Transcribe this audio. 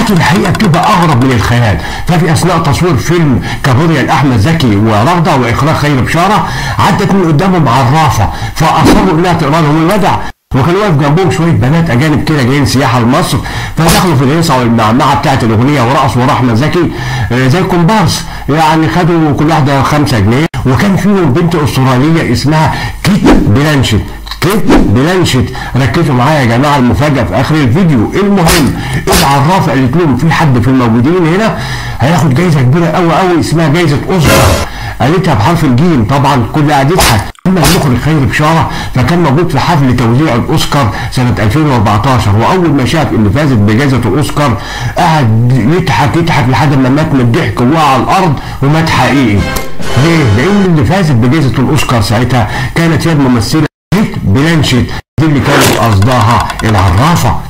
ساعات الحقيقة بتبقى اغرب من الخيال. ففي اثناء تصوير فيلم كابوريا لاحمد زكي ورغده واخراج خير بشارة، عدت من قدامهم عرافه فاصروا انها تقرا لهم الودع، وكان واقف جنبهم شوية بنات اجانب كده جايين سياحة لمصر، فدخلوا في الهيصه والمعمعه بتاعت الاغنية ورقصوا ورا احمد زكي زي الكومبارس، يعني خدوا كل واحدة 5 جنيه. وكان فيهم بنت استراليه اسمها كيت بلانشيت. كيت بلانشيت، ركزوا معايا يا جماعة المفاجاة في اخر الفيديو. المهم العرافه قالت لهم في حد في الموجودين هنا هياخد جايزة كبيرة قوي قوي اسمها جايزة اوسكار، قالتها بحرف الجيم، طبعا كل قاعد يضحك. اما المخرج خير بشارة فكان موجود في حفل توزيع الاوسكار سنة 2014، واول ما شاف ان فازت بجائزة الاوسكار قعد يضحك يضحك لحد ما مات من الضحك ووقع على الارض ومات حقيقي. ليه؟ لان اللي فازت بجائزة الاوسكار ساعتها كانت هي الممثلة كيت بلانشيت، دي اللي كانت قصدها العرافه.